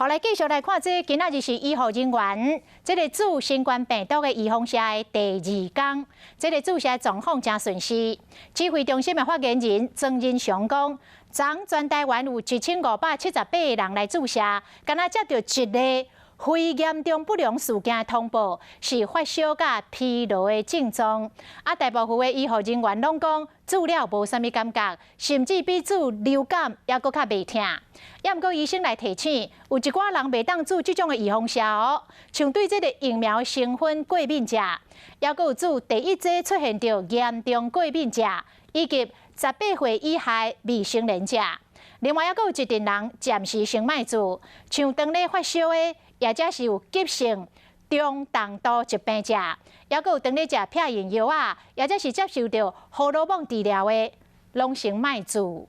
好，來繼續來看這今仔日是醫護人員這个注新冠病毒的預防射的第二工，這个注射狀況誠順遂。指揮中心的發言人莊人祥講，昨全台灣有1578個人來注射，敢若接著一个非嚴重不良事件通報，是發燒佮疲勞的症狀。啊，大部分的醫護人員攏講注了無啥物感覺，甚至比注流感猶閣較袂疼。也毋過醫生來提醒，有一寡人袂當注這種的預防射哦，像對這个疫苗成分過敏者，猶閣有注第一劑出現著嚴重過敏者，以及18歲以下未成年者。另外，猶閣有一陣人暫時先莫注，像當咧發燒的，或者是有急性中重度疾病者，猶閣有當咧食避孕藥仔，或者是接受著荷爾蒙治療的，攏先莫注。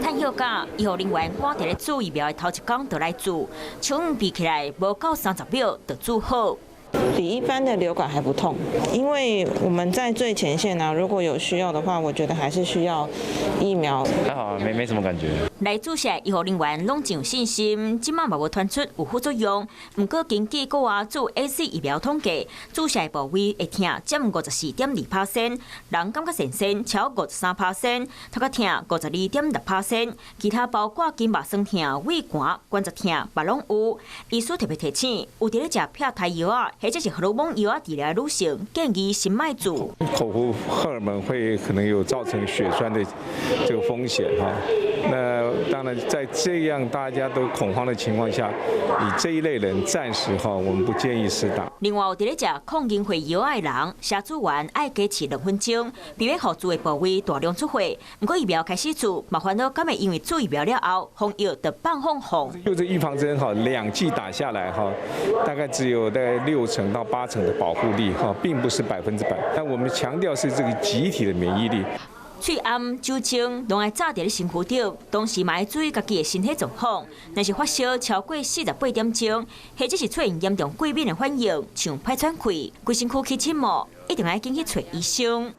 趁歇假，醫護人員趕佇咧注疫苗的頭一工就來注，像比起來無夠30秒就注好。比一般的流感還不痛，因為我們在最前線啊，如果有需要的話，我覺得還是需要疫苗。還好啊，沒什麼感覺。來注射醫護人員攏真有信心，這馬嘛無傳出有副作用。毋過根據國外注 AZ 疫苗統計，注射部位會疼佔54.2%，人感覺神仙超53%，頭殼疼52.6%，其他包括筋肉痠疼、胃寒、關節疼，嘛攏有。醫師特別提醒，有佇咧食避胎藥仔，或者是荷爾蒙藥仔治療的女性，建議先莫注。口服荷爾蒙會可能有造成血栓的這個風險哈。那當然，在這樣大家都恐慌的情況下，以這一類人暫時哈，我們不建議施打。另外，有佇咧食抗凝血藥的人，射注完愛加持2分鐘，避免予注的部位大量出血。毋過疫苗開始注，嘛煩惱敢會因為注疫苗了後，防疫就放放放。就這預防針哈，2劑打下來哈，大概只有大概6成到8成的保護力哈，並不是100%。但我們強調是這個集體的免疫力。喙罨酒精攏愛罩佇咧身軀頂，同時嘛愛注意家己的身體狀況。若是發燒超過48點鐘，或者是出現嚴重過敏的反應，像歹喘氣、規身軀起疹毛，一定愛緊去揣醫生。